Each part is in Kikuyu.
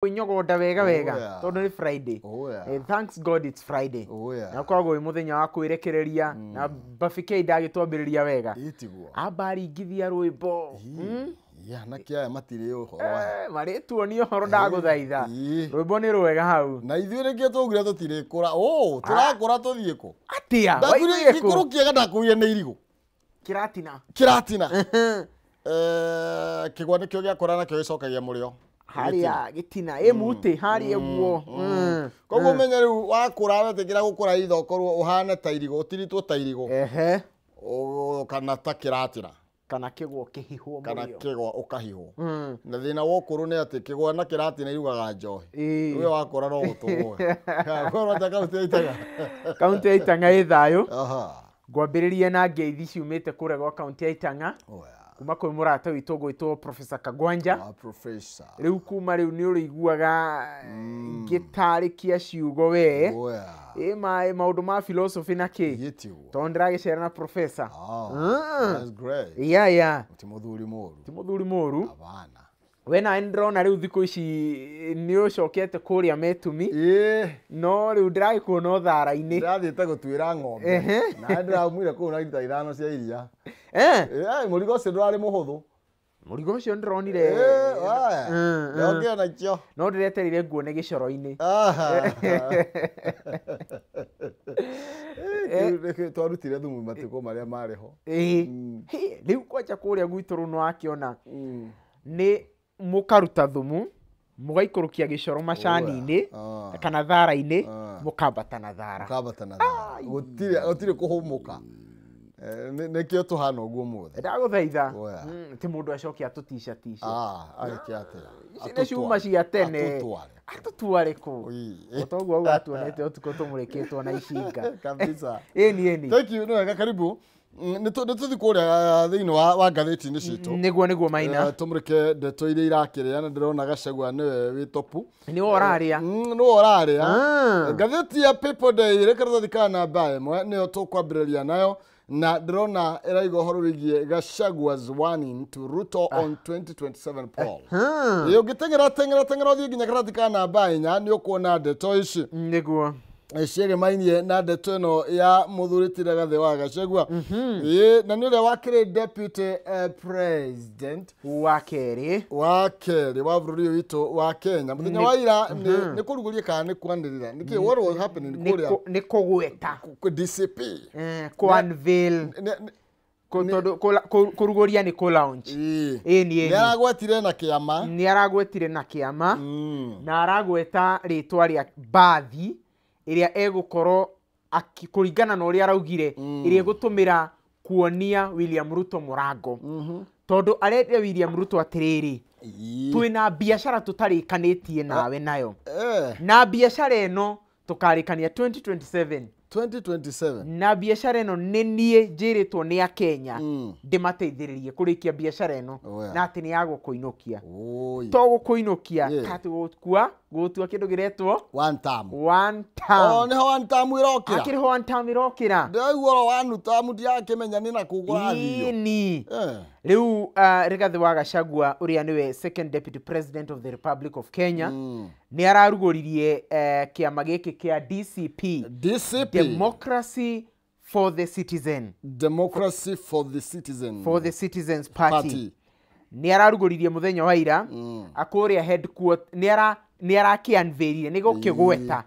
Kwĩnyogonda wega wega tondũ nĩ Friday. Thanks God it's Friday. Na ũkoragwo wĩ mũthenya wa kwĩrekereria na Bafike ndagĩtwambĩrĩria wega. Amba aringithia rwĩmbo. Ya na kĩa matirĩ ũhoro aya. Marĩtuonia ũhoro ndagũthaitha. Rwĩmbo nĩ rwega hau. Na ithuĩ nĩkĩo twaugire tũtirĩkũra. Tũrakũra tũthiĩ kũ? Atĩa? Ndakwĩrire gĩkũrũ kĩega ndakwĩrire nĩ irigũ. Kĩratina. Kĩratina. Kĩgwa nĩkĩo gĩakũra nakĩo gĩcokagia mũrĩo. Haria gĩtina ĩ mũtĩ haria ũguo. Koguo menye rĩu wakũra wetĩkĩra gũkũra itho ũkorwo ũhane ta irigũ ũtiritwo ta irigũ. Kana ta kĩratina. Kana kĩgwa ũkĩhihwo mũrĩo. Kana kĩgwa ũkahihwo. Na thĩna wa ũkũrũ nĩ atĩ kĩgwa na kĩratina irugaga njohi. We wakũra no gũtũgwo. Korwo ta kaunti ya Itang'a. Kaunti ya Itang'a ĩ thayũ. Ngwambĩrĩria na ngeithi ciumĩte kũrĩa gwa kaunti ya Itang'a. Kuma kwĩ mũrata witũ ũgwĩtwo Professor Kagwanja. Professor. Rĩu kuma rĩu nĩ ũrĩiguaga ngĩtarĩkia ciugo we. Ĩ maũndũ ma philosophy na kĩ. Tondũ ndĩragĩcera na professor. That's great. Yeah, yeah. Ti mũthuri mũru. Ti mũthuri mũru. Hapana. We nawe nĩndĩrona rĩu thikũ ici nĩ ũcokete kũrĩa Metumi. No rĩu ndĩragĩkuona ũthara-inĩ. Ndĩrathiĩte gũtuĩra ng'ombe. Na ndĩraumire kũu na lita 5 cia iria. Mũrigo ũcio ndũrarĩ mũhũthũ. Mũrigo ũcio ndĩronire. Ndokĩra nakĩo. No ndĩretereire nguone gĩcoro-inĩ. Twarutire thumu matukũ marĩa marĩ ho. Rĩu kwanja kũrĩa gwitũ rĩu nĩwakĩona nĩ mũkaruta thumu mũgaikũrũkia gĩcoro macani-inĩ kana thara-inĩ mũkambata na thara. Mũkambata na thara. Gũtirĩ kũhũmũka. Nĩkĩo tũhana ũguo mũthĩ. Ndagũthaitha. Ti mũndũ acoke atũtica tica. Agĩke atĩa? Ici nĩ ciuma cia tene. Atũtware kũ? Toguo auga atuonete ũtukũ tũmũrĩkĩtwo na icinga. Kabisa. Ĩni ĩni. Thank you, nĩ wega, karibu. Nĩ tũthiĩ kũrĩa thĩinĩ wa ngathĩti-inĩ citũ. Nĩguo nĩguo Maina. Tũmũrĩke ndeto iria irakĩrĩa na ndĩrona Gachagua nĩwe wĩ topu. Nĩwe ũrarĩa. Nĩwe ũrarĩa. Ngathĩti ya People Day reke tũthiĩ kana namba ĩmwe nĩyo tũkwambĩrĩria nayo na ndĩrona ĩraiga ũhoro wĩgiĩ Gachagua's warning to Ruto on 2027 poll. Ũngĩteng'era teng'era teng'era ũthiĩ nginya karatathi ka namba 4 nĩ ũkuona ndeto ici. Nĩguo. Ciĩgemainie na ndeto ĩno ya mũthuri ti Rigathĩ wa Gachagua. Na nĩ ũrĩa wakĩrĩ deputy president wa kerĩ wa bũrũri ũyũ witũ wa Kenya. Mũthenya wa ira nĩ kũrugũria kana nĩ kwanĩrĩra? Nĩkĩ what was happening kũrĩa? Nĩ kũgweta. DCP. Kũ-unveil. Tondũ kũrugũria nĩ kũ-launch. Ĩni. Nĩ aragwetire na kĩama. Nĩ aragwetire na kĩama. Na aragweta rĩtwa rĩa Mbathi ĩrĩa egũkorwo kũringana na ũrĩa araugire ĩrĩa ĩgũtũmĩra kuonia William Ruto mũrango. Tondũ arendia William Ruto atĩrĩrĩ, twĩna biacara tũtarĩkanĩtie nawe nayo. Na biacara ĩno tũkarĩkania 2027. 2027. Na biacara ĩno nĩ niĩ njĩrĩtwo nĩ Akenya ndĩmateithĩrĩrie kũrĩkia biacara ĩno na atĩ nĩ ya gũkũinũkia. To gũkũinũkia atĩ gũkua gũtua kĩndũ gĩretwo one term. One term. Nĩho one term ĩrokĩra. Akĩrĩ ho one term ĩrokĩra. Ndĩraigua oro one term ndirakĩmenya nĩ nakũ kũrathiio. Ĩni. Rĩu Rigathĩ wa Gachagua ũrĩa nĩwe second deputy president of the Republic of Kenya nĩ ararugũririe kĩama gĩkĩ kĩa DCP. DCP. Democracy for the Citizen. Democracy for the Citizen. For the Citizens Party. Nĩ ararugũririe mũthenya wa ira akũrĩa headquarter nĩ arakĩ-unveilire nĩ gũkĩgweta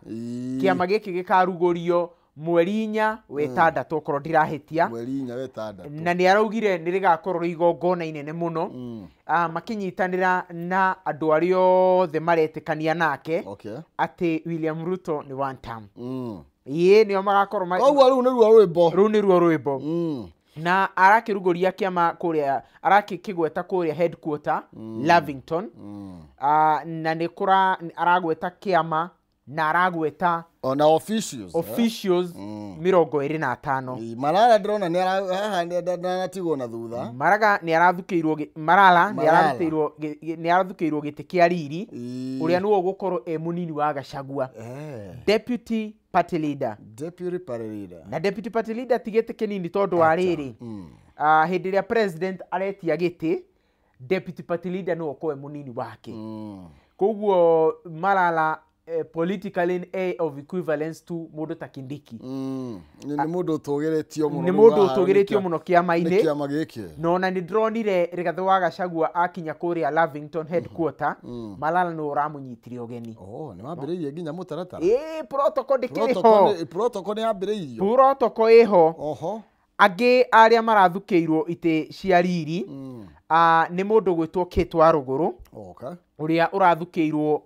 kĩama gĩkĩ gĩkarugũrio mweri 4 wa 6 okorwo ndirahĩtia. Mweri 4 wa 6. Na nĩ araugire nĩ rĩgakorwo igongona inene mũno makĩnyitanĩra na andũ arĩa othe maretĩkania nake atĩ William Ruto nĩ one term. Ĩĩ nĩo magakorwo. Koguo rĩu nĩruo rwĩmbo. Rũu nĩruo rwĩmbo. Na arakĩrugũria kĩama kũrĩa arakĩgweta kũrĩa headquarter Lavington. Na nĩ kũra aragweta kĩama na aragweta ona officials officials 25. Marara ndĩrona nĩ haha ndanatigwo na thutha. Maraga nĩ arathukĩirwo Marala nĩ arathukĩirwo nĩ arathukĩirwo gĩtĩ kĩa riri ũrĩa nĩwe ũgũkorwo e mũnini wa Gachagua. Deputy party leader. Deputy party leader. Na deputy party leader ti gĩtĩ kĩnini tondũ wa rĩrĩ hĩndĩ ĩrĩa president aretia gĩtĩ deputy party leader nĩwe ũkorwo e mũnini wake. Koguo Malala politically a of equivalence to mũndũ ta Kindiki. Nĩ mũndũ ũtũgĩrĩtio mũno. Nĩ mũndũ ũtũgĩrĩtio mũno kĩama-inĩ. Nĩ kĩama gĩkĩ. No na nĩ ndĩronire Rigathĩ wa Gachagua akinya kũrĩa Lavington headquarter, Malala nĩwe ũramũnyitire ũgeni. Oh, nĩ wambĩrĩirie nginya mũtaratara. Ĩĩ, protocol ndĩkĩrĩ ho. Protocol nĩ yambĩrĩirio. Protocol ĩho. Oho. Angĩ arĩa marathukĩirwo itĩ cia riri nĩ mũndũ gwĩtwo Kate Warũgũrũ. Okay. Ũrĩa ũrathukĩirwo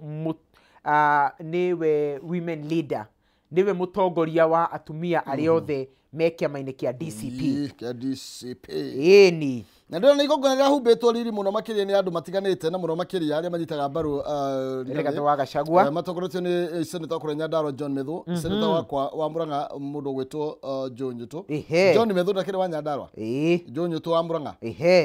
nĩwe women leader, nĩwe mũtongoria wa atumia arĩa othe me kĩama-inĩ kĩa DCP. Kĩa DCP. Ĩni. Na ndĩrona igongona rĩrahumbĩtwo riri mũno makĩria nĩ andũ matiganĩte na mũno makĩria arĩa manyitaga mbaru Rigathĩ wa Gachagua. Matongoretio nĩ senator kũrĩa Nyandarua John Methu, senator wakwa wa Murang'a mũndũ ũgwĩtwo Joe Nyutu. John Methu ndakĩrĩ wa Nyandarua. Joe Nyutu wa Murang'a.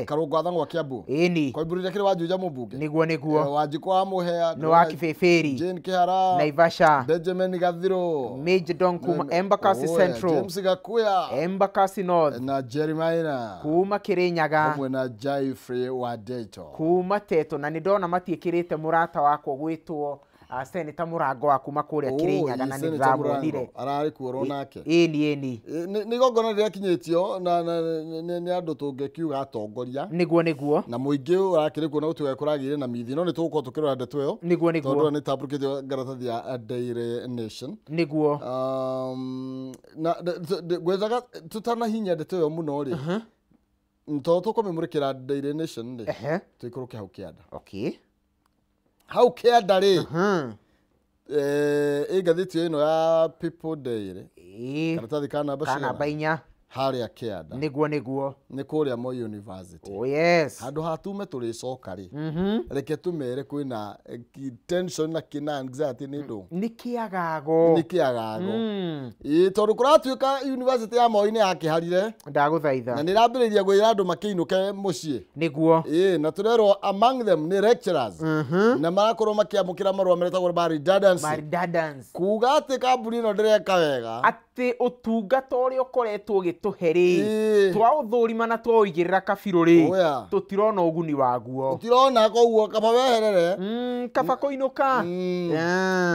Karũngũ wa Thang'wa Kiambu. Ĩni. Koimbũri ndakĩrĩ wa Juja mũmbunge. Nĩguo nĩguo. Wanjikũ wa Mũhea. Nĩ wa Kibĩbĩri. Jane Kĩhara. Naivasha. Benjamin Gathiro. Major Don kuma Embakasi Central. James Gakuya. Embakasi North. Na Jerry Maina. Kuma Kirinyaga. Hamwe na Jeffrey Wadeto. Kuma Teto. Na nĩ ndona matiĩkĩrĩte mũrata wakwa gwĩtwo Senator Mũrango wa kuma kũrĩa Kirinyaga na nĩ ndĩramuonire. Ararĩ kuo oro nake. Ĩni ĩni. Nĩ igongona rĩrakinyĩtio na nĩ andũ tũngĩkiuga atongoria. Nĩguo nĩguo. Na mũingĩ ũrakĩrĩ kuo na gũtuĩka kũragĩire na mithi no nĩ tũgũkorwo tũkĩrora ndeto ĩyo. Nĩguo nĩguo. Tondũ nĩ tambũrũkĩtio ngaratathi ya Daily Nation. Nĩguo. Na ngwendaga tũtanahinya ndeto ĩyo mũno rĩ. Tondũ tũkũmĩmũrĩkĩra Daily Nation rĩ, tũikũrũke hau kĩanda. Okay. Hau kĩanda rĩ, ĩ ngathĩti ĩno ya People Daily, karatathi ka namba cigana? Ka namba inya. Harĩa kĩanda. Nĩguo nĩguo. Nĩ kũrĩa Moi University. Oh yes. Handũ ha tume tũrĩcoka rĩ, reke tũmere kwĩna tension na kĩna anxiety nĩ ndũ. Nĩ kĩagago. Nĩ kĩagago. Ĩĩ tondũ kũratuĩka university ya Moi nĩ yakĩharire. Ndagũthaitha. Na nĩ ĩrambĩrĩria gwĩra andũ makĩinũke mũciĩ. Nĩguo. Ĩĩ na tũrerwo among them nĩ lecturers. Na marakorwo makĩamũkĩra marũa metagwo ma redundancy. Ma redundancy. Kuga atĩ kambuni ĩno ndĩreka wega. Atĩ ũtungata ũrĩa ũkoretwo ũgĩtũhe rĩ, twaũthũrima na twaũigĩrĩra kabirũ rĩ, tũtirona ũguni waguo. Tũtirona koguo kaba weherere. Kaba kũinũka.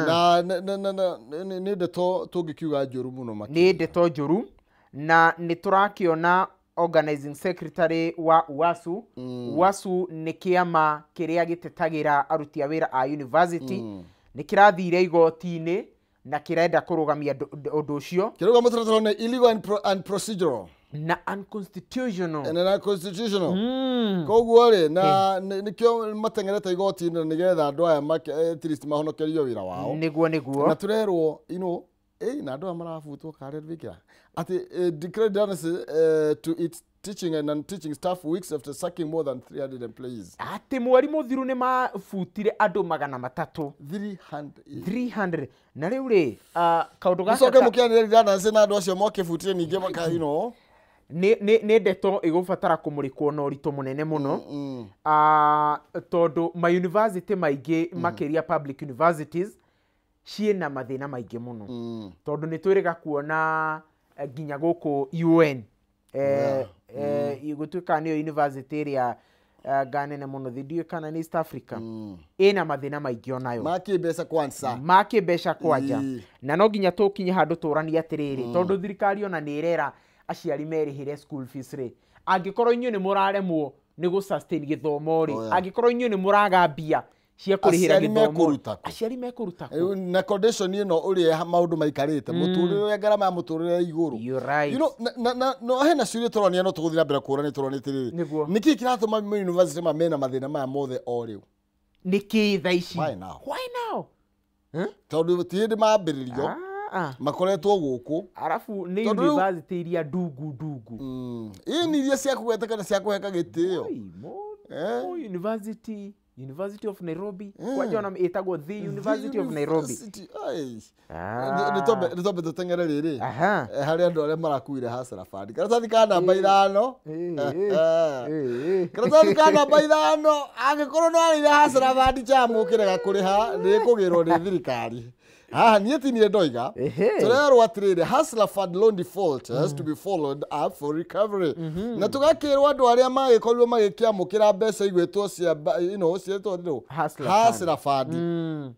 Na nĩ ndeto tũngĩkiuga njũru mũno makĩria. Nĩ ndeto njũru na nĩ tũrakĩona organizing secretary wa UASU. UASU nĩ kĩama kĩrĩa gĩtetagĩra aruti a wĩra a university. Nĩ kĩrathire igoti-inĩ na kĩrenda kũrũgamia ũndũ ũcio. Kĩrauga mũtaratara nĩ illegal and procedural. Na unconstitutional. And unconstitutional. Koguo rĩ, na nĩkĩo mateng'erete igoti-inĩ nĩgetha andũ aya at least mahonokerio wĩra wao. Nĩguo nĩguo. Na tũrerwo, you know, na andũ aya marabutwo karĩa bikira. Atĩ declared redundancy to its teaching and non-teaching staff weeks after sacking more than 300 employees. Atĩ mweri mũthiru nĩ mabutire andũ 300. 300. Na rĩu rĩ, kaũndũ gaka Mũcoke mũkĩanĩre redundancy na andũ acio mokĩbutire ningĩ maka, you know. Nĩ ndeto ĩgũbatara kũmũrĩkwo na ũritũ mũnene mũno. Tondũ ma university maingĩ makĩria public universities ciĩna mathĩna maingĩ mũno. Tondũ nĩ twĩrĩga kuona nginya gũkũ UN. Gũtuĩka nĩyo university ĩrĩa nganene mũno thĩ, ndiũĩ kana nĩ East Africa. Ĩna mathĩna maingĩ onayo. Makĩmbeca kwanza. Makĩmbeca kwanja. Na no nginya tũkinye handũ tũranie atĩrĩrĩ, tondũ thirikari ona nĩ ĩrera aciari merĩhĩre school fees rĩ. Angĩkorwo inyuĩ nĩ mũraremwo nĩ gũ sustain gĩthomo rĩ, angĩkorwo inyuĩ nĩ mũraga mbia cia kũrĩhĩra gĩthomo, aciari mekũruta kũ? Na condition ĩno ũrĩa maũndũ maikarĩte, mũtũrĩre ũrĩa ngarama ya mũtũrĩre igũrũ. You're right. You know, no hena ciũria tũronia no tũgũthiĩ na mbere kũũrania tũronia atĩrĩrĩ. Nĩkĩĩ kĩratũma university maya mena mathĩna maya mothe o rĩu? Nĩkĩĩ thaa ici? Why now? Why now? Tondũ ti hĩndĩ mambĩrĩrio. Makoretwo gũkũ. Arabu nĩ university iria ndungu ndungu. Ĩ nĩ iria cia kũgweta kana cia kũheka gĩtĩo. University University of Nairobi. Kwanja ona ĩtagwo The University of Nairobi. Nĩ twambe tũteng'ere rĩrĩ harĩ andũ arĩa marakuire Hustler Fund. Karatathi ka namba 5. Karatathi ka namba 5 angĩkorwo nĩ warĩire Hustler Fund chamũkĩrega kũrĩha nĩ kũgĩrwo nĩ thirikari. Haha niĩ ti niĩ ndoiga. Tũrerwo atĩrĩrĩ, Hustler Fund loan defaulters to be followed up for recovery. Na tũgakĩrwo andũ arĩa magĩkorirwo magĩkĩamũkĩra mbeca igwĩtwo cia you know ciĩtwo ndũ Hustler Fund.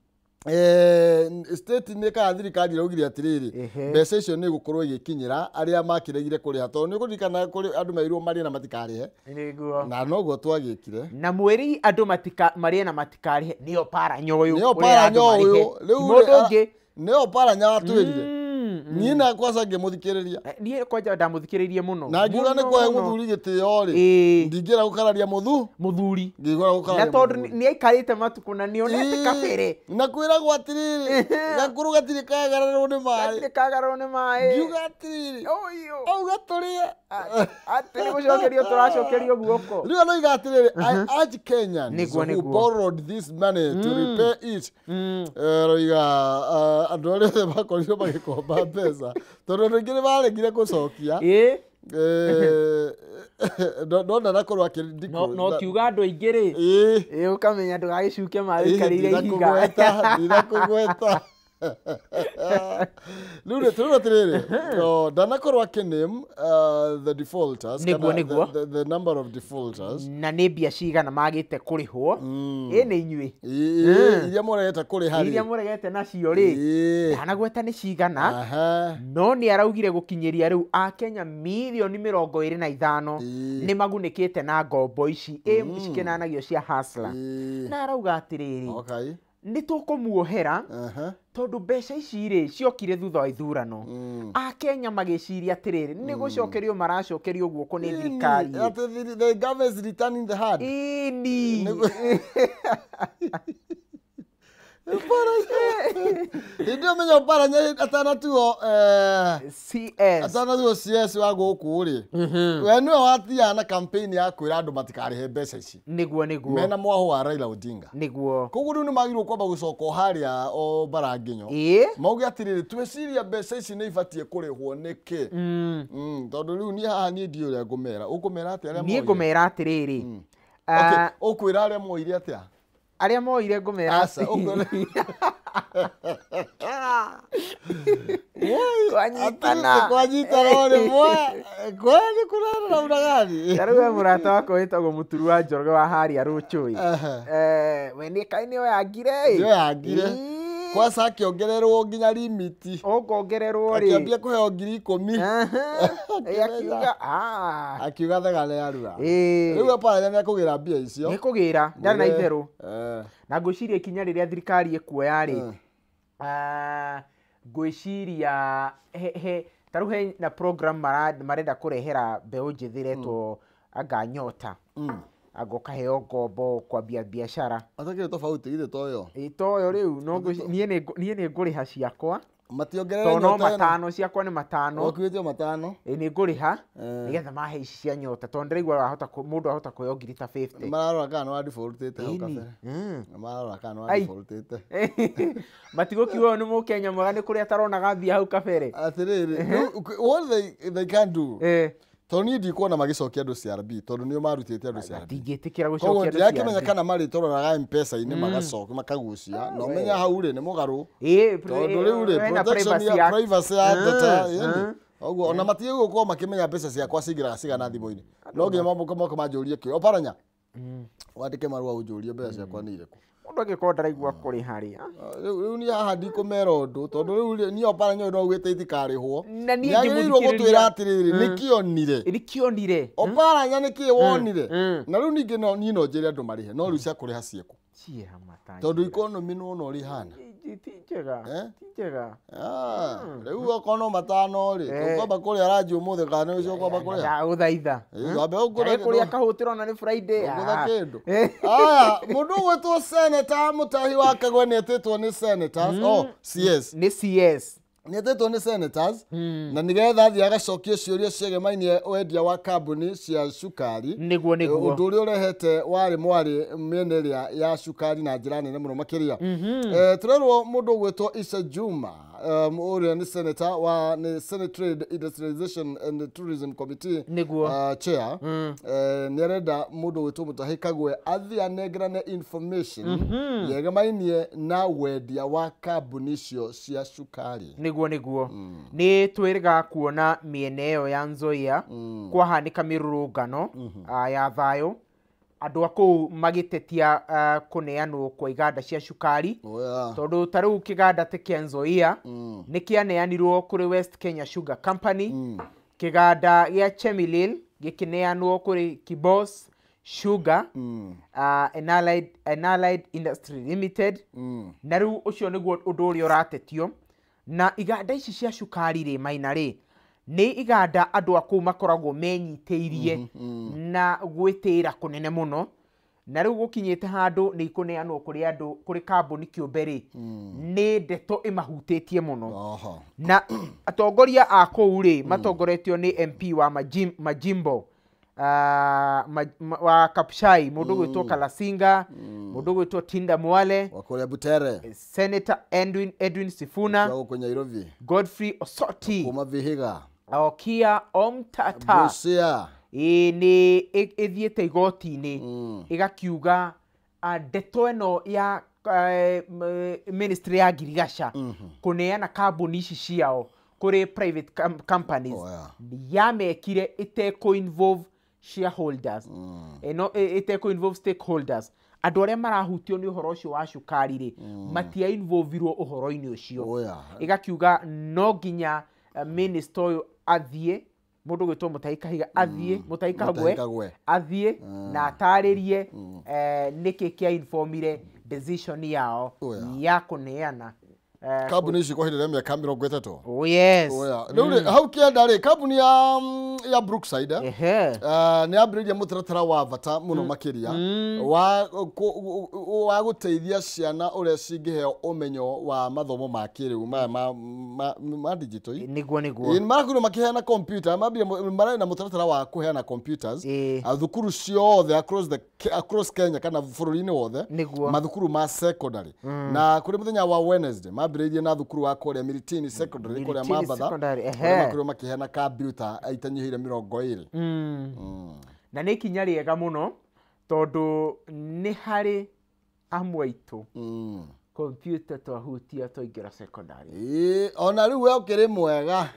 State nĩ kana thirikari iraugire atĩrĩrĩ, mbeca icio nĩ igũkorwo igĩkinyĩra arĩa makĩregire kũrĩha, tondũ nĩ ũkũririkana kũrĩ andũ merirwo marĩe na matikarĩhe. Nĩguo. Na noguo twagĩkire. Na mwĩri andũ marĩe na matikarĩhe nĩyo Paranya ũyũ. Nĩyo Paranya ũyũ. Rĩu mũndũ ũngĩ nĩyo Paranya watwĩrire. Niĩ na kwaca ngĩmũthikĩrĩria. Niĩ kwanja ndamũthikĩrĩirie mũno. Na ngiuga nĩ kwahe mũthuri gĩtĩo rĩ, ndingĩra gũkararia mũthuri. Ngĩigua gũkararia. Na tondũ nĩ aikarĩte matukũ na nĩonete kabere. Na kwĩragwo atĩrĩrĩ, gakũrũ gatirĩ kagararwo nĩ maĩ. Gatirĩ kagararwo nĩ maĩ. Ngiuga atĩrĩrĩ, auga tũrĩe. Atĩ nĩ gũcokerio tũracokerio guoko. Rĩu aroiga atĩrĩrĩ, I urge Kenyans who borrowed this money to repay it. Aroiga andũ arĩa othe makorirwo magĩkomba mbeca tondũ andũ aingĩ nĩ maregire gũcokia. Ndona nakorwo akĩndikũ. No kiuga andũ aingĩ rĩ, ũkamenya ndũgagĩcuke maĩ ũikarĩire ihiga. Ndinakũgweta. Rĩu rĩ, tũrĩrwo atĩrĩrĩ, ndanakorwo akĩname the defaulters, kana the number of defaulters. Na nĩ mbia cigana magĩte kũrĩhwo. Ĩ nĩ inyuĩ. Iria mũregete kũrĩha rĩ. Iria mũregete nacio rĩ. Ndanagweta nĩ cigana. No nĩ araugire gũkinyĩria rĩu Akenya mirioni 25 nĩ magunĩkĩte na ngombo ici cikĩnanagio cia Hustler. Na arauga atĩrĩrĩ, nĩ tũkũmuohera tondũ mbeca ici rĩ ciokire thutha wa ithurano. Akenya magĩciria atĩrĩrĩ, nĩ gũcokerio maracokerio guoko nĩ thirikari. The government is returning the hand. Ĩni. Hĩndĩ ĩyo menya Paranya atanatuo CS. Atanatuo CS wa gũkũ rĩ, we nĩwe wathiaga na campaign ya kwĩra andũ matikarĩhe mbeca ici. Nĩguo nĩguo. Mena mwaho wa Raila Odinga. Nĩguo. Koguo rĩu nĩ magĩrĩirwo kwamba gũcoka o harĩa o Mbaranginyo. Mauge atĩrĩrĩ, tweciria mbeca ici nĩ ibatiĩ kũrĩhwo nĩkĩ? Tondũ rĩu niĩ haha niĩ ndiũĩ ũrĩa ngũmera. Ũkũmera atĩa arĩa moire? Niĩ ngũmera atĩrĩrĩ. Okay, ũkwĩra arĩa moire atĩa? Arĩa moire ngũmera. Aca, ũkwĩra. Kwanyitana. Kwanyitana rĩmwe. Kwani kũrarora unagani? Ta rĩu he mũrata wakwa wĩtagwo Mũturu wa Njoroge wa harĩa Rũchũĩ. We nĩ kaĩ nĩoyangire ĩ? Nĩoyangire. Kwaca akĩongererwo nginya limiti. Ũkongererwo rĩ. Akĩambia kũheo 10,000. Akiuga akiuga thegane yarura. Rĩu Paranya nĩekũgĩra mbia icio. Nĩekũgĩra, ndarĩ na itherũ. Na ngwĩciria ikinya rĩrĩa thirikari ĩkuoya rĩ, ngwĩciria ta rĩu he na program marenda kũrehera mbeũ njĩthĩ ĩretwo anga Nyota. Anga ũkaheo ngombo kwambia biacara. Atakĩrĩ tofauti githĩ to ĩyo? Ĩ to ĩyo rĩu no niĩ nĩ ngũrĩha ciakwa. Mationgerere Tondũ no Nyota ĩno. matano ciakwa nĩ matano. Ũkuĩte o matano. Ĩ nĩ ngũrĩha nĩgetha mahe ici cia Nyota tondũ ndĩraigua mũndũ ahota kũheo ngiri ta 50. Mararora kana nĩ wa defaultĩte hau kabere. Mararora kana nĩ wa defaultĩte. Matigũkiuga ũyũ nĩ mũkenya mwega nĩ kũrĩa ataronaga mbia hau kabere. Atĩrĩrĩ, what they can do. Tondũ niĩ ndikuona magĩcokia andũ CRB tondũ nĩo marutĩte andũ CRB. Matingĩtĩkĩra Koguo gũcokia andũ ndirakĩmenya CRB. kana marĩtororaga M-Pesa-inĩ magacoka makagucia. Na ũmenya hau rĩ nĩ mũgarũ. Tondũ rĩu rĩ protection ya privacy ya data ĩni. Ũguo ona matigĩ gũkorwo makĩmenya mbeca ciakwa cingĩraga cigana thimũ-inĩ. No nginya moke manjũrie kĩ. O Paranya. Wandĩke marũa ũnjũrie mbeca ciakwa nĩ irĩkũ. Mũndũ angĩkorwo ndaraigua kũrĩha rĩ. Rĩu niĩ haha ndikũmera ũndũ tondũ rĩu niĩ o Paranya ũyũ no augĩte itikarĩhwo. Na niĩ Nĩagĩrĩirwo ngĩmũthikĩrĩria. gũtwĩra atĩrĩrĩ, nĩkĩ onire? Nĩkĩ onire? O Paranya nĩkĩ wonire? Na rĩu ningĩ niĩ no njĩre andũ marĩhe, no rĩu cia kũrĩha ciĩkũ? Tondũ economy nĩwona ũrĩa ĩhana. Ti njega. Ti njega. Rĩu okorwo no matano rĩ, tũkwamba kũrĩa ranji ũmũthĩ kana nĩ ũcio ũkwamba kũrĩa? Ndagũthaitha. Wambe ũkũrĩa Kũrĩa kahũtĩro na nĩ Friday. Ũgũtha kĩndũ. Aya, mũndũ ũgwĩtwo Senator Mutahi wa Kagwe nĩetĩtwo nĩ senators. Oh, CS. Nĩ CS. Nĩetĩtwo nĩ senators na nĩgetha athiĩ agacokie ciũria ciegemainie wendia wa kambuni cia cukari. Nĩguo nĩguo. Ũndũ ũrĩa ũrehete warĩ mwarĩ mĩena ĩrĩa ya cukari na njĩra nene mũno makĩria. Tũrerwo mũndũ ũgwĩtwo Issa Juma Ũrĩa nĩ senator wa nĩ Senate Trade, Industrialization and Tourism Committee Nĩguo. Chair, nĩ arenda mũndũ gwĩtwo Mutahi Kagwe athiĩ anengerane information yegemainie na wendia wa kambuni icio cia cukari. Nĩguo nĩ twĩrĩga kuona mĩena ĩyo ya Nzoia kwahanĩka mĩrũrũngano ya thayũ, andũ a kũu magĩtetia kũneanwo kwa iganda cia cukari. Oh, yeah. Tondũ ta rĩu kĩganda ta kĩa Nzoia nĩ kĩaneanirwo kũrĩ West Kenya Sugar Company, kĩganda gĩa Chemilil gĩkĩneanwo kũrĩ Kibos Sugar and Allied Industry Limited. Na rĩu ũcio nĩguo ũndũ ũrĩa ũratetio. Na iganda ici cia cukari rĩ, Maina rĩ, nĩ iganda andũ a kũu makoragwo menyitĩirie na gwĩtĩĩra kũnene mũno, na rĩu gũkinyĩte handũ nĩ ikũneanwo kũrĩ andũ, kũrĩ kambuni kĩũmbe rĩ, nĩ ndeto ĩmahutĩtie mũno. Na atongoria a kũu rĩ, matongoretio nĩ MP wa Majimbo wa Kapshai, mũndũ gwĩtwo Kalasinga, mũndũ gwĩtwo Tinda Mwale wa kũrĩa Butere, Senator Edwin Sifuna wa gũkũ Nairobi, Godfrey Osoti kuma Vihiga, Okia Omtata. Busia. Ĩ nĩ ĩthiĩte igoti-inĩ ĩgakiuga ndeto ĩno ya ministry ya ngirigaca kũneana kambuni ici ciao kũrĩ private companies Oh, yeah. yamekire ĩtekũ involve shareholders, ĩno ĩtekũ involve stakeholders, andũ arĩa marahutio nĩ ũhoro ũcio wa cukari rĩ, matia involvirwo ũhoro-inĩ ũcio. Oh, yeah. Ĩgakiuga no nginya minister ũyũ athiĩ, mũndũ gwĩtwo Mutahi Kahiga athiĩ, Mutahi Kagwe Mutahi Kagwe. athiĩ na atarĩrie nĩkĩ kĩa informire decision yao Oh, yeah. ya kũneana Kambuni ici kwa ihinda rĩa mĩaka 30. Oh yes. Oh, yeah. Rĩu rĩ, hau kĩanda rĩ, kambuni ya Brookside nĩ yambĩrĩirie mũtaratara wa bata mũno makĩria wa gũteithia ciana ũrĩa cingĩheo ũmenyo wa mathomo ma kĩrĩu maya ma digital. Nĩguo. Ĩĩ, marakorirwo makĩheana computer, mambire mararĩ na mũtaratara wa kũheana computers thukuru ciothe across Kenya kana bũrũri-inĩ wothe, mathukuru ma secondary. Na kũrĩ mũthenya wa Wednesday mambĩrĩirie na thukuru wa kũrĩa Miritini Secondary, kũrĩa Miritini Mambatha, Secondary, kũrĩa makorirwo makĩheana computer itanyihĩire 20. Na nĩ ikinya rĩega mũno tondũ nĩ harĩ amwe aitũ computer twahutia twaingĩra secondary. Ĩĩ, ona rĩu we ũkĩrĩ mwega.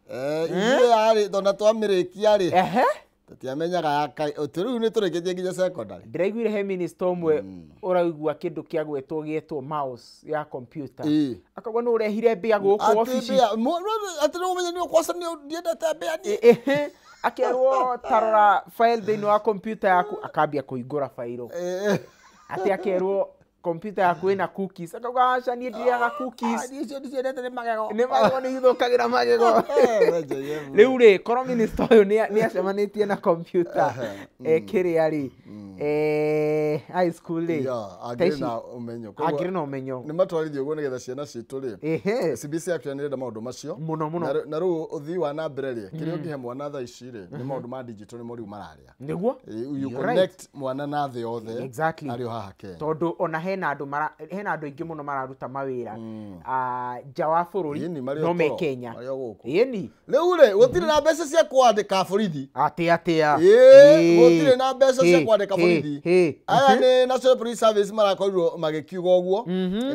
Ithuĩ yarĩ ona twamĩrĩkia rĩ, tũtiamenyaga ya kai rĩu nĩ tũrĩkĩtie nginya secondary. Ndĩraiguire he minister ũmwe ũraigua kĩndũ kĩa gwetwo gĩetwo mouse ya computer, akauga nĩ ũrehire mbĩa gũkũ Atĩ obici. mbĩa, atĩ nĩ ũmenye nĩ ũkwaca nĩ ndiendete mbĩa niĩ. Ehe. Akerwo tarora file thĩinĩ wa computer yaku, akambia kũhingũra fairo, atĩ akerwo computer yaku ĩna cookies, akauga aca, niĩ ndirĩaga cookies. Niĩ icio ndiciendete nĩ magego. Nĩ magego, nĩ ithũkagĩra magego. We JM. Rĩu rĩ, korwo minister ũyũ nĩ acemanĩtie na computer kĩrĩa rĩ, high school rĩ, Yeah, ta angĩrĩ ici- na ũmenyo. Koguo angĩrĩ na ũmenyo. Nĩ matwarithio ũguo nĩgetha ciana citũ rĩ, CBC actually nĩ ĩrenda maũndũ macio Mũno mũno. Na rĩu ũthii wa na mbere rĩ, kĩrĩa ũngĩhe mwana thaa ici rĩ, nĩ maũndũ ma digital nĩmo rĩu mararĩa. Nĩguo. You You're connect mwana na thĩ yothe arĩ o haha Kenya. Tondũ ona hena andũ mara hena andũ aingĩ mũno mararuta mawĩra nja wa bũrũri, Ĩni, marĩ o no me toro, Kenya. marĩ o gũkũ. Ĩni. Rĩu rĩ, gũtirĩ na mbeca cia kwandĩka borithi. Atĩ atĩa? Ĩĩ, gũtirĩ na mbeca cia kwandĩka borithi. Aya nĩ National Police Service marakorirwo magĩkiuga ũguo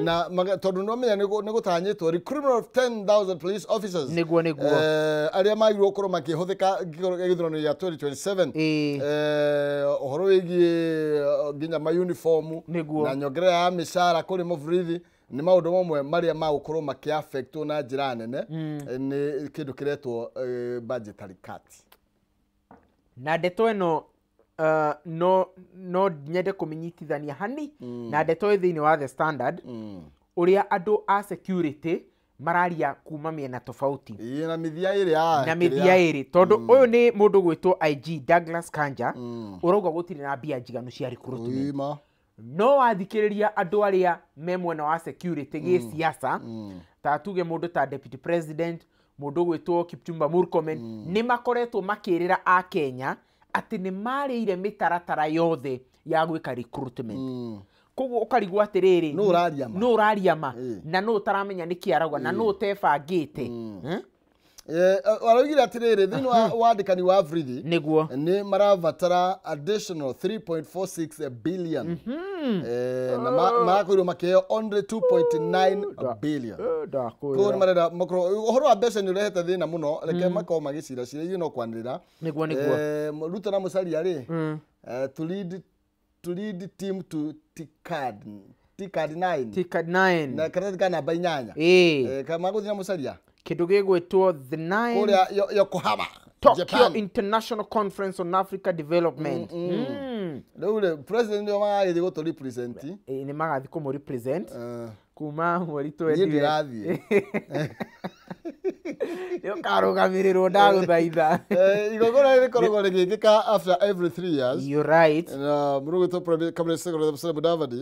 na tondũ nĩwamenya nĩ gũtanyĩtwo recruitment of 10,000 police officers Nĩguo. Arĩa magĩrĩirwo gũkorwo makĩhũthĩka gĩthurano gĩa 2027. Ũhoro wĩgiĩ nginya ma uniform na nyongerera ya mĩcara kũrĩ maborithi nĩ maũndũ mamwe marĩa magũkorwo makĩ-affectwo na njĩra nene nĩ kĩndũ kĩretwo budgetary cut. Na ndeto ĩno no nyende kũmĩnyitithania hani na ndeto ĩ thĩinĩ wa The Standard, ũrĩa andũ a security mararia kuma mĩena tofauti. Ĩĩ, na mĩthia ĩrĩ ya Na mĩthia ĩrĩ, tondũ ũyũ nĩ mũndũ gwĩtwo IG Douglas Kanja ũrauga gũtirĩ na mbia njiganu cia recruitment. Ima. No wathikĩrĩria andũ arĩa me mwena wa security gĩsiasa, ta tuge mũndũ ta deputy president, mũndũ gwĩtwo Kipchumba Murkomen, nĩ makoretwo makĩrĩra a Kenya atĩ nĩ marĩire mĩtaratara yothe ya gwĩka recruitment. Koguo ũkarigwo atĩrĩrĩ, Nũ ũraria ma? Nũ ũraria ma? Ĩĩ. Na nũ ũtaramenya nĩkĩ arauga, na nũ ũtebangĩte? Araugire atĩrĩrĩ, thĩinĩ wa wandĩkani wa Afrithi Nĩguo. nĩ marabatara additional 3.46 billion. Na marakorirwo makĩheo only 2.9 billion. Koguo nĩ marenda makorwo ũhoro wa mbeca nĩ ũrehete thĩna mũno, reke makorwo magĩcira cira, ithuĩ no kwanĩrĩra. Nĩguo, nĩguo. Ruto na Musalia rĩ, to lead team to TICAD 9. TICAD 9. Na karatathi ka namba 8. Ĩĩ. Magũthiĩ na Musalia Kĩndũ gĩgwĩtwo the 9 kũrĩa Yokohama, Tokyo Japan. International Conference on Africa Development. Rĩu rĩ, president nĩo magagĩthiĩ gũtũ represent. Ĩĩ, nĩ magathiĩ kũmũ represent kuma mweri Niĩ 20. ndirathiĩ. Nĩ ũkarũgamĩrĩrwo, ndagũthaitha. Igongona rĩrĩ rĩkoragwo rĩgĩkĩka after every 3 years. You're right. Na mũrũgĩtwo Cabinet Secretary Musalia Mudavadi,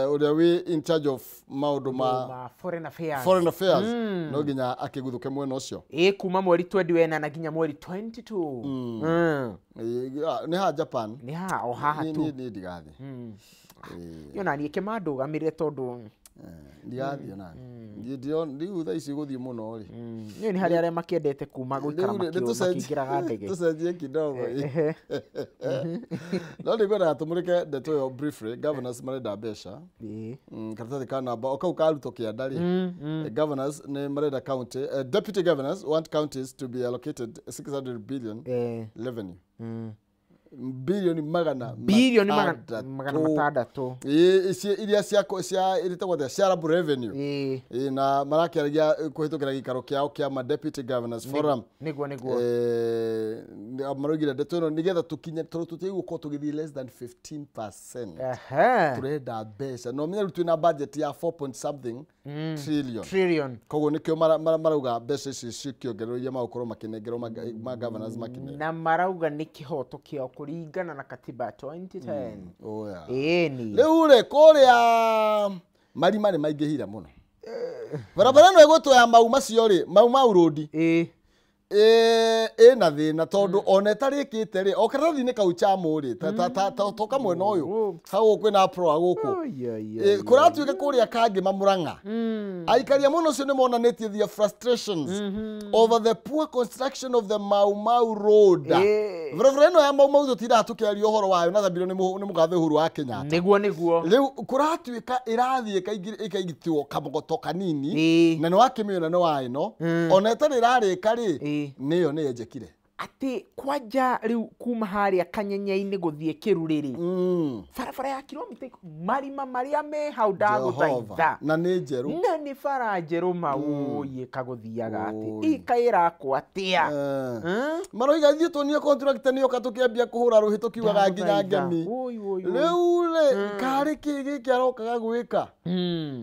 ũrĩa wĩ in charge of maũndũ ma ma foreign affairs. Foreign affairs, no nginya akĩguthũke mwena ũcio. Ĩĩ, kuma mweri 21 na nginya mweri 22. Nĩ haha Japan. Nĩ haha, o haha tu. Niĩ ndigathiĩ. Yo na niĩ kĩmandũgamĩrĩre tondũ Ndigathiĩ nani. Niĩ rĩu thaa ici gũthiĩ mũno rĩ. Niĩ nĩ harĩ arĩa makĩendete kuma gũikara Rĩu rĩ, makĩingĩraga ndege. Tũcenjie kidogo. No nĩ ngwendaga tũmũrĩke ndeto ĩyo briefly. Governors marenda mbeca. Karatathi ka namba o kau karutwo kĩanda rĩ, governors nĩ marenda county, deputy governors want counties to be allocated 600 billion revenue, bilioni magana Bilioni matandatũ. 600. Ĩĩ, ici iria cia ĩtagwo atĩa, shareable revenue. Ĩĩ, na marakĩaragia kũhĩtũkĩra gĩikaro kĩao kĩa ma deputy governors forum. Nĩguo. Maraugire ndeto ĩno nĩgetha tũkinye, tondũ tũtiagĩrĩirwo gũkorwo tũgĩthiĩ less than 15%. Tũrenda mbeca, no menya rĩu twĩna budget ya 4 point something trillion. Trillion. Koguo nĩkĩo marauga mbeca ici cikĩongererwo iria magũkorwo makĩnengerwo ma governors makĩnengerwo. Na marauga nĩ kĩhoto kĩao kũringana na katiba ya 2010. Oh, yeah. Ĩni. Rĩu rĩ, kũrĩa marima nĩ maingĩhire mũno, barabara ĩno ĩgwĩtwo ya mau macio rĩ, Mau Mau Road. Ĩna thĩna tondũ ona ĩtarĩkĩte rĩ, o karatathi-inĩ kau chamũ rĩ, ta kamwena ũyũ hau kwĩna proa gũkũ. Oi, oi, oi. Kũratuĩka kũrĩa kangĩ mamũrang'a, aikari a mwena ũcio nĩ monanĩtie their frustrations over the poor construction of the Mau Mau Road. Barabara ĩno ya Mau Mau tũtindaga tũkĩaria ũhoro wayo na thambiro nĩ mũgathe Uhuru wa Kenyatta. Nĩguo. Rĩu kũratuĩka ĩrathiĩ ĩkaigitwo kamogoto kanini na nĩ wakĩmĩona nĩ wa ĩno ona ĩtarĩ ĩrarĩka rĩ, nĩyo nĩ yenjekire. Atĩ kwanja rĩu kuma harĩa Kanyenye-inĩ gũthiĩ Kĩrurĩrĩ, barabara ya kilomita marima marĩa me hau, ndagũthaitha. Na nĩ njerũ. Na nĩ bara njerũ maũĩ kagũthiaga atĩ Ũi. ikaĩrakwo atĩa? Maroiga ithuĩ tuonire contractor nĩoka tũkĩambia kũhũra rũhĩ tũkiugaga nginya Ndagũthaitha. ngemi. Ũi, ũi, ũi. Rĩu rĩ, karĩ kĩ gĩkĩ arokaga gwĩka?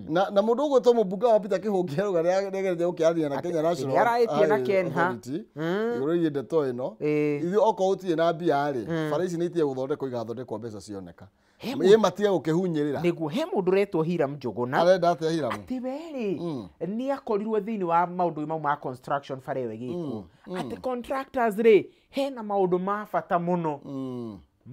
Na mũndũ ũgwĩtwo mũmbunge wa Peter Kĩhũngi arauga nĩageretie gũkĩaria na Kenya National Nĩaraĩtie na Highway Kenha. Authority igũrũ rĩgiĩ ndeto ĩno. Ithuĩ okorwo gũtirĩ na mbia rĩ, bara ici nĩ itige gũthondekwo, igathondekwo mbeca cioneka. Ĩ matige gũkĩhunyĩrĩra. Nĩguo, he mũndũ ũretwo Hiram Njũgũna. Arenda atĩa Hiramu? Atĩ we rĩ, nĩ akorirwo thĩinĩ wa maũndũ mau ma construction, bara ĩyo ĩgĩkwo, atĩ contractors rĩ, hena maũndũ ma bata mũno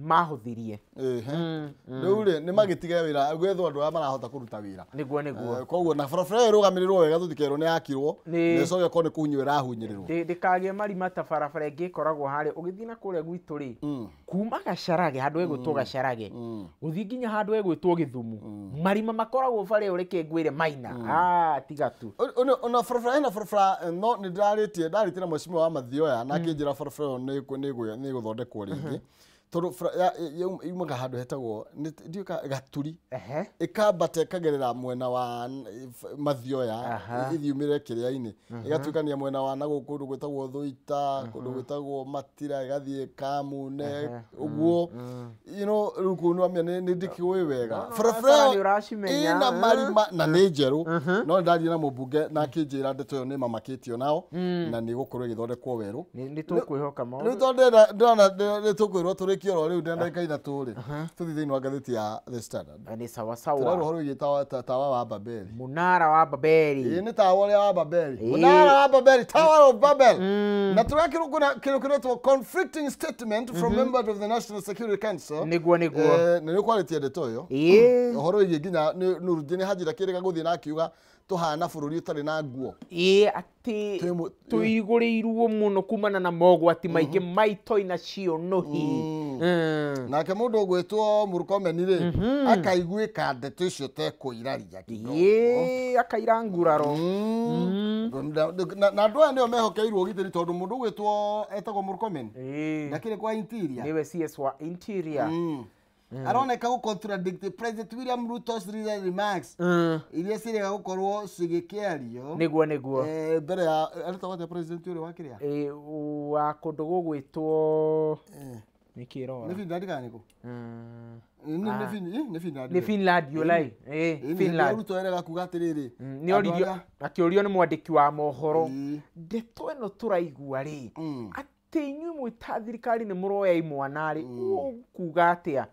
mahũthirie. Ĩhĩ. Rĩu rĩ, nĩ magĩtige wĩra gwethwo andũ arĩa marahota kũruta wĩra. Nĩguo. Koguo na barabara ĩyo ĩrũgamĩrĩrwo wega, tũtikerwo nĩ yakirwo na ĩcoke ĩkorwo nĩ kũhunywo ĩrahunyĩrĩrwo. Ndĩkagĩe marima ta barabara ĩngĩ ĩkoragwo harĩa ũgĩthiĩ na kũrĩa gwitũ rĩ, kuma Gacarage, handũ ĩgwĩtwo Gacarage, gũthiĩ nginya handũ ĩgwĩtwo Gĩthumu, marima makoragwo bara ĩyo, reke ngwĩre maina. Ah, tiga tu. Ona barabara ĩna barabara, no nĩ ndĩrarĩtie, ndarĩtie na mheshimiwa wa Mathioya na akĩnjĩra barabara ĩyo nĩ ĩgũthondekwo rĩngĩ, tondũ yumaga handũ hetagwo ndiũĩ Gaturi, ĩkambata ĩkagerera mwena wa Mathioya, ĩthiumĩre kĩrĩa-inĩ, ĩgatuĩkania mwena wa na gũkũ kũndũ gwĩtagwo Thũita, kũndũ gwĩtagwo Matira, ĩgathiĩ Kamune ũguo, rĩu kũu nĩwamenya nĩ ndĩkĩũĩ wega. No, no, Barabara bara nĩ ĩyo ũracimenya, ĩna marima na nĩ njerũ, no nĩndaria na mũmbunge na akĩnjĩra ndeto ĩyo nĩ mamakĩtio nao na nĩ ĩgũkorwo ĩgĩthondekwo werũ. Nĩ tũkwĩhoka Rĩu maũndũ. tondũ ndĩrona nĩ tũkwĩrwo tũrĩkie. Tũrĩkie oro rĩu ndĩ ndagĩka 3 rĩ, tũthiĩ thĩinĩ wa ngathĩti ya The Standard. Nĩ sawa sawa. Tũrerwo ũhoro wĩgiĩ tawa wa Babeli. Munara wa Babeli. Ĩĩ nĩ tawa ũrĩa wa Babeli. Munara wa Babeli, Tower of Babel. Na tũrakĩrwo kuna kĩndũ kĩretwo conflicting statement from members of the National Security Council. Nĩguo nĩguo. Na nĩ ũkwarĩtie ndeto ĩyo. Ĩĩ. Ũhoro wĩgiĩ nginya Nurudini Haji akĩrĩga gũthiĩ na akiuga tũhana bũrũri ũtarĩ na nguo. Ĩĩ atĩ tũigũrĩirwo mũno kumana na mogwati maingĩ maitoi na cionũhi. Nake mũndũ ũgwĩtwo Murkomen rĩ, akaiguĩka ndeto icio tekũiraria kidogo. Ĩĩ akaira nguraro. Na andũ aya nĩo mehokeirwo ũgitĩri tondũ mũndũ ũgwĩtwo etagwo Murkomen ndakĩrĩ kwa interior. Nĩwe CS wa interior. Aroneka gũ contradict President William Ruto's recent remarks iria cirĩga gũkorwo cigĩkĩario nĩguo nĩguo mbere ya aretagwo atĩa president ũrĩa wa kĩrĩa wa kũndũ gũgwĩtwo nĩkĩ ĩrora nĩ Finland kana nĩkũ? Nĩ Finland. Nĩ Finland yũlai. Finland. Ruto erega kuga atĩrĩrĩ, nĩ oririo akĩũrio nĩ mwandĩki wa mohoro ndeto ĩno tũraigua rĩ atĩ inyuĩ mwĩ ta thirikari nĩ mũroya imwana rĩ, ũkuga atĩa?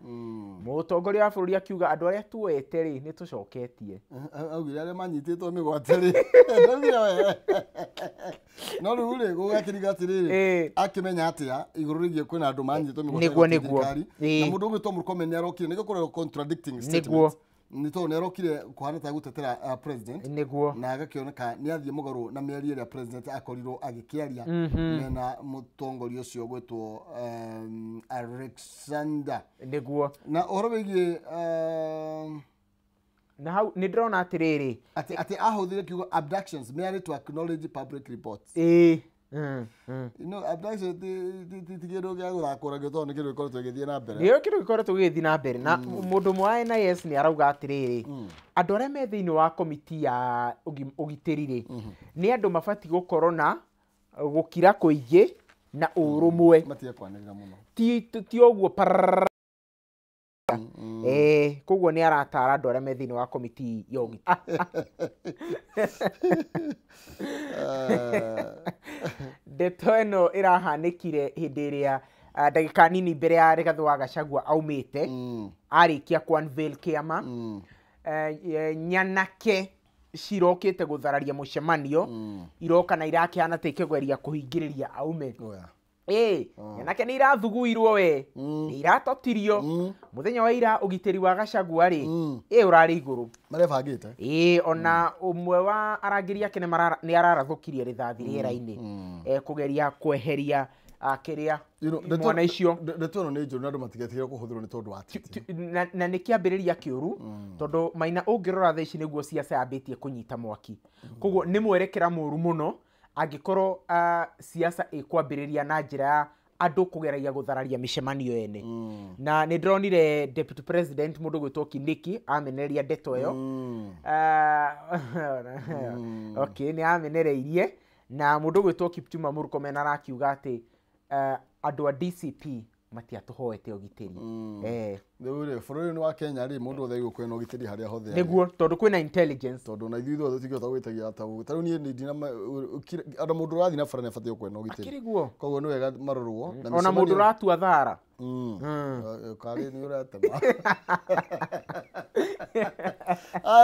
Mũtongoria wa bũrũri akiuga andũ arĩa tuoete rĩ nĩ tũcoketie. Augire arĩa manyitĩtwo mĩgwate rĩ, ndaugire we. No rĩu rĩ gũgakĩriga atĩrĩrĩ, akĩmenya atĩa igũrũ rĩgiĩ kwĩna andũ manyitĩtwo mĩgwate nĩguo nĩguo thirikari, na mũndũ ũgwĩtwo Murkomen nĩ arokire nĩkĩo kũrĩ contradicting statements. Nĩ tondũ nĩ arokire kũhana ta gũtetera president nĩguo, na agakĩoneka nĩ athiĩ mũgarũ na mĩario ĩrĩa president akorirwo agĩkĩaria mena mũtongoria ũcio ũgwĩtwo Alexander nĩguo. Na ũhoro wĩgiĩ na hau nĩ ndĩrona atĩrĩrĩ atĩ ahũthĩre kiugo abductions merely to acknowledge public reports. Ĩĩ. You know, abduction ti kĩndũ gĩa gũthakũragio tondũ nĩ kĩndũ gĩkoretwo gĩgĩthiĩ na mbere. Nĩyo kĩndũ gĩkoretwo gĩgĩthiĩ na mbere. Na mũndũ ũmwe wa NIS nĩ arauga atĩrĩrĩ, andũ arĩa me thĩinĩ wa komiti ya ũgitĩri rĩ, nĩ andũ mabatiĩ gũkorwo na gũkira kũingĩ na ũrũmwe. Matige kwanĩrĩra mũno. Ti ũguo pararara. Koguo nĩ aratara andũ arĩa me thĩinĩ wa komiti ya ũgitĩri. Ndeto ĩno ĩrahanĩkire hĩndĩ ĩrĩa ndagĩka nini mbere ya Rigathĩ wa Gachagua aumĩte, arĩkia ku unveil kĩama, nyanake cirokĩte gũthararia mũcemanio, iroka na irakĩhana ta ikĩgeria kũhingĩrĩria aume. Nyanake nĩ irathuguirwo we, nĩ iratotirio. Mũthenya wa ira ũgitĩri wa Gachagua rĩ, ũrarĩ igũrũ. Marebangĩte. Ona ũmwe wa arangĩri ake nĩ ararathũkirie rithathi rĩera-inĩ, kũgeria kweheria kĩrĩa mwana icio. Ndeto ĩno nĩ njũru na andũ matigetigĩre kũhũthĩrwo nĩ tondũ wa ateti. Na nĩ kĩambĩrĩria kĩũru, tondũ Maina ũngĩrora thaa ici nĩguo siasa yambĩtie kũnyita mwaki. Koguo nĩ mwerekera mũru mũno angĩkorwo siasa ĩkwambĩrĩria na njĩra ya andũ kũgeragia gũthararia mĩcemanio ene. Na nĩ ndĩronire Deputy President mũndũ gwĩtwo Kindiki amenereria ndeto ĩyo. Okay, nĩ amenereirie. Na mũndũ gwĩtwo Kipchumba Murkomen arakiuga atĩ andũ a DCP matiatũhoete ũgitĩri. Rĩu rĩ, bũrũri-inĩ wa Kenya rĩ, mũndũ wothe aigua kwĩna ũgitĩri harĩa hothe arĩ. Nĩguo, tondũ kwĩna intelligence. Tondũ na ithuĩ ithuothe tũtingĩhota gwĩtagia ta ũguo. Ta rĩu niĩ ndina andũ mũndũ ũrathiĩ na bara nĩ abatiĩ gũkorwo na ũgitĩri. Akĩrĩ guo. Koguo nĩ wega marorwo. Ona mũndũ ũratua thara. Karĩ nĩ ũratema.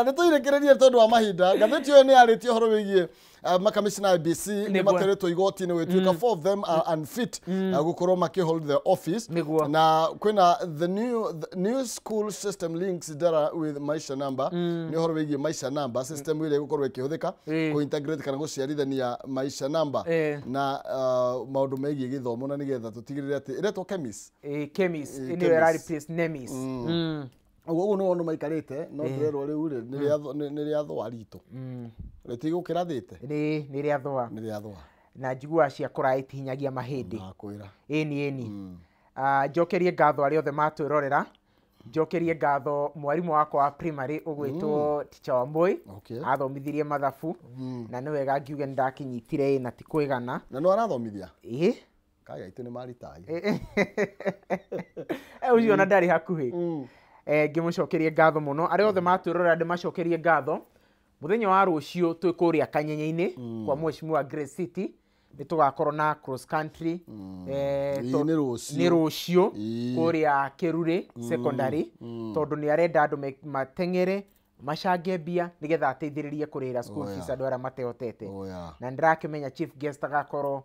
Nĩ tũirekererie tondũ wa mahinda. Ngathĩti ĩyo nĩ yarĩtie ũhoro wĩgiĩ makamishna IEBC nĩ materetwo igoti-inĩ gũgĩtuĩka 4 of them are unfit gũkorwo makĩ hold the office. Na kwĩna the new school system links data with Maisha Number. Nĩ ũhoro wĩgiĩ Maisha Number system ĩrĩa ĩgũkorwo ĩkĩhũthĩka kũ integrate kana gũciarithania Maisha Number na maũndũ megiĩ gĩthomo na nĩgetha tũtigĩrĩre atĩ ĩretwo KEMIS. KEMIS nĩyo ĩra replace NEMIS. Ũguo nĩ wona maikarĩte no ndĩrerwo rĩu rĩ nĩ rĩa thũa ritũ. Rĩtigũkĩrathĩte? Nĩ rĩa thũa. Nĩ rĩa thũa. Na njiguaga cia kũraya itihinyagia mahĩndĩ. Ndakwĩra. Ĩni ĩni. Njokerie ngatho arĩa othe matwĩrorera. Njokerie ngatho mwarimũ wakwa wa primary ũgwĩtwo Teacher Wambui. Athomithirie mathabu. Na nĩ wega ngiuge nĩ ndakinyitire na ti kwĩgana. Na no arathomithia? Ĩĩ. Kai aitũ nĩ maritai. Ũcio ona ndarĩ hakuhĩ. Ngĩmũcokerie ngatho mũno. Arĩa othe matwĩrorera ndĩmacokerie ngatho. Mũthenya wa rũciũ twĩ kũrĩa Kanyenye-inĩ kwa Mheshimiwa Grace City. Nĩ tũgakorwo na cross country. Ĩĩ, nĩ rũciũ. Nĩ rũciũ. Ĩĩ. Kũrĩa Kĩrurĩ Secondary, tondũ nĩ arenda andũ mateng'ere macange mbia nĩgetha ateithĩrĩrie kũrĩhĩra school Oh, yeah. fees andũ arĩa matehotete. Oh, yeah. Na ndĩrakĩmenya chief guest agakorwo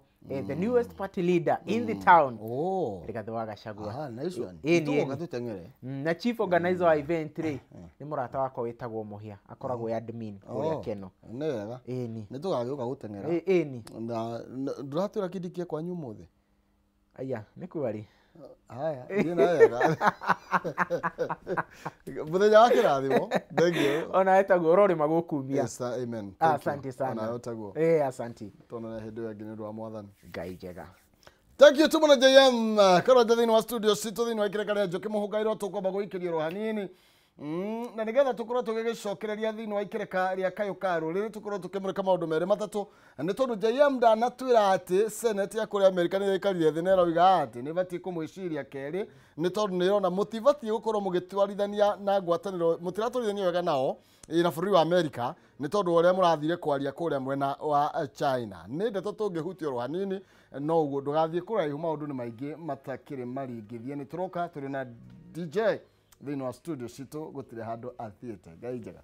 the newest party leader in the town, Oh. Rigathĩ wa Gachagua. Aha, nice one. Ĩĩ, nĩ, Tũgoka ĩĩ. tũteng'ere. Na chief organizer wa event rĩ nĩ mũrata wakwa wĩtagwo Mũhĩa, akoragwo e admin kũrĩa Oh, Keno. nĩ wega. Ĩni. Nĩ tũgagĩũka gũteng'era. Ĩni. Na ndũratwĩra kĩndĩ kĩa kwanyu ũmũthĩ? Aya nĩ kuarĩ. Haya, thiĩ na wega. Mũthenya wa kĩrathimo. Thank you. Ona etagwo ũrorĩma gũkumia. Yes, sir, amen. Thank you. Asante sana. Onawe ũtaguo. Asante. Tuonane hĩndĩ ĩyo ĩngĩ nĩ ũndũ wa Mwathani. Ngai njega. Thank you tumuno JM. Korwo thĩinĩ wa studio citũ thĩinĩ wa kĩreka rĩa Njũkĩ Mũhũngairwo tũkwamba gũikĩrio ro hanini. Na nĩgetha tũkorwo tũgĩgĩcokereria thĩinĩ wa ikereka rĩa kayũ ka rũrĩrĩ, tũkorwo tũkĩmũrĩka maũndũ merĩ matatũ, nĩ tondũ JM ndanatwĩra atĩ Senate ya kũrĩa Amerika nĩ ĩraikarire thĩ na ĩrauga atĩ nĩ ĩbatiĩ kũmwĩciria kerĩ, nĩ tondũ nĩ ĩrona mũtibatiĩ gũkorwo mũgĩtwarithania na ngwatanĩro, mũtiratwarithania wega nao na bũrũri wa Amerika, nĩ tondũ wa ũrĩa mũrathire kwaria kũrĩa mwena wa China. Nĩ ndeto tũngĩhutia oro hanini, no ũguo ndũgathiĩ kũraihu, maũndũ nĩ maingĩ matakĩrĩ maringithie. Nĩ tũroka tũrĩ na DJ thĩinĩ wa studio citũ, gũtirĩ handũ athiĩte. Ngai njega.